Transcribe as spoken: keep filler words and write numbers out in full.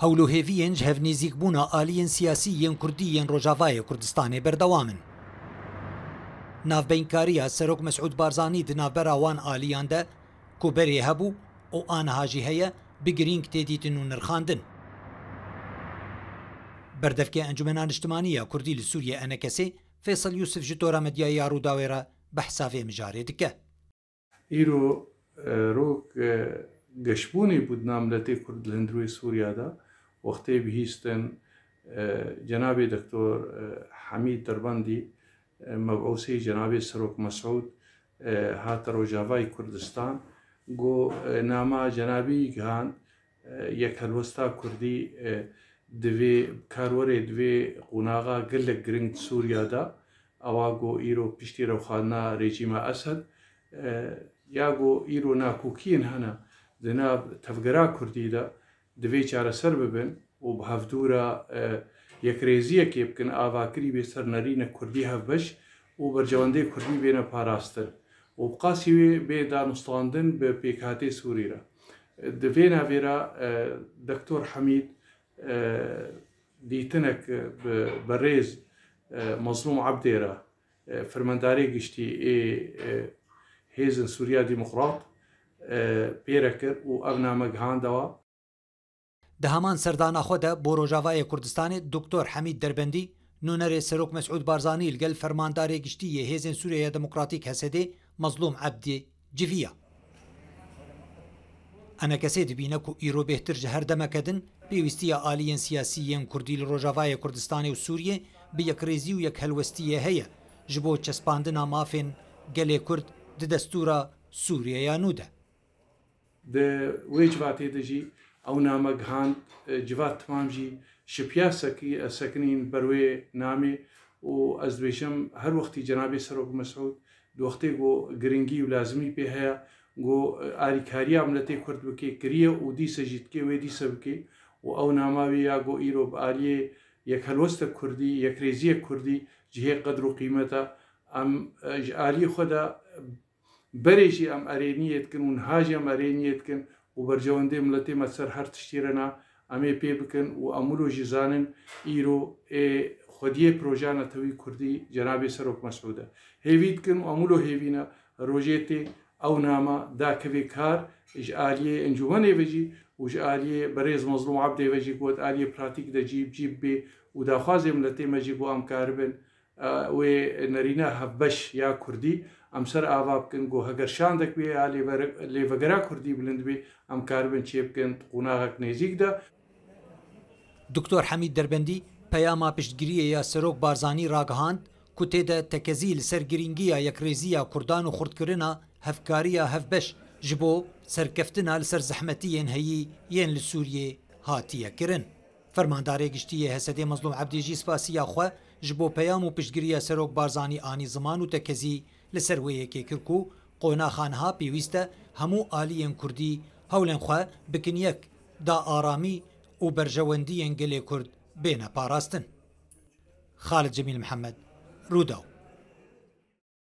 Hewl û hêviyên ji hev nêzîkbûna aliyên siyasî yên kurdî yên Rojavayê Kurdistanê berdewam in. Navbeynkariya Serok Mesûd Barzanî di navbera wan aliyan de ku berê hebû û aniha jî heye, bi girîng tê dîtin û nirxandin. Berdevkê Encûmena Niştimanî ya Kurdî li Sûriyê, E N K S, Feysel Yûsif ji tora medyayê ya Rûdawê re behsa vê mijarê dike. Îro, e, rok, e, geşbûnê bû di nav miletê Kurd li hundirê Sûriya de. Wextê bihîstin, e, cenabê Doktor, e, Hemîd Derbendî, e, mebûsê cenabê Serok Mesûd, e, hate Rojavayê Kurdistan, got, e, nama cenabî gihand, e, yekhelwesta Kurdî, e, divê karwerê divê qonaxa gelek giring di Sûriya de, ewa got îro piştî rewxandina rejîma Esed, e, ya got îro nakokiyên hene di nav tevgera Kurdî de, divê çareser bibin û bi hevdû re, e, yekrêziyekê bikin, avakirî bê ser nerînek Kurdî hevbeş û berjewendê Kurdî bêne parastin û bi qasî wê bê danûstandin bi pêkhatê Sûrî re. Di vê navê re, e, Doktor Hemîd, e, dîtinek bi berêz, e, Mezlûm Ebdê re, e, Fermandarê Giştî ê, e, Hêzên Sûriya Demokrat, e, pê re kir û ev name gihandewa. Di heman serdana xwe de bo Rojavayê Kurdistanê Doktor Hemîd Derbendî, nûnerê Serok Mesûd Barzanî li gel Fermandarê Giştî yê Hêzên Sûriyeya Demokratîk, H S D, Mezlûm Ebdî civiya. E N K S dibîne ku îro bêhtir ji her demeke din pêwîstiya aliyên siyasî yên Kurdî li Rojavayê Kurdistanê û Sûriyê bi yekrêzî û yekhelwestiyê heye ji bo çespandina mafên gelê Kurd di destûra Sûriyeya nû de. Di wê civatê de jî ew name gihand, e, civat timam jî şipiya sekî-, sekinîn ber wê namê û ez dibêjim her wextî cenabê Serok Mesûd di wextê ku giringî û lazimî pê heye, ku, e, alîkariya miletê Kurd bike, kiriye û dîse jî dike wê dîse bike û ew nama wê ya ku îro bi aliyê yekhelwestek Kurdî, yekrêziyek Kurdî cihê qedr û qîmet e. Em, e, ji aliyê xwe de berê jî em erêniyê dikin û niha jî em erêniyê dikin û berjewendê miletê me ser her tiştî re ne, em ê pê bikin û em wilo jî zanin îro ê xwediyê projeya netewî Kurdî cenabê Serok Mesûd e. Hêvî dikin û em wilo hêvî ne rojê tê ew nama dakeve kar ji aliyê encûmenê ve jî û ji aliyê berêz Mezlûm Ebdê ve jî ku di aliyê pratîk de cî bi cî bibê û daxwazê miletê me jî ku em karibin e, wê nerîna hevbeş ya Kurdî, em ser ava bikin ku heger şandek wê ya lêver-, lêvegera Kurdî bilind bê, em karibin çê bikin di qonaxek nêzîk de. Doktor Hemîd Derbendî peyama piştgiriyê ya Serok Barzanî ragihand ku tê de tekezî li ser girîngiya yekrêziya Kurdan û xurtkirina hevkariya hevbeş ji bo serkeftina li ser zehmetiyên heyî yên li Sûriyê hatiye kirin. Fermandarê Giştî yê H S D Mezlûm Ebdî jî spasiya xwe ji bo peyam û piştgiriya Serok Barzanî anî ziman û tekezî li ser wê yekê kir ku qonaxa niha pêwîst e hemû aliyên Kurdî hewlên xwe bikin yek da aramî û berjewendiyên gelê Kurd bêne parastin. Xalid Cemîl Mihemed, Rûdaw.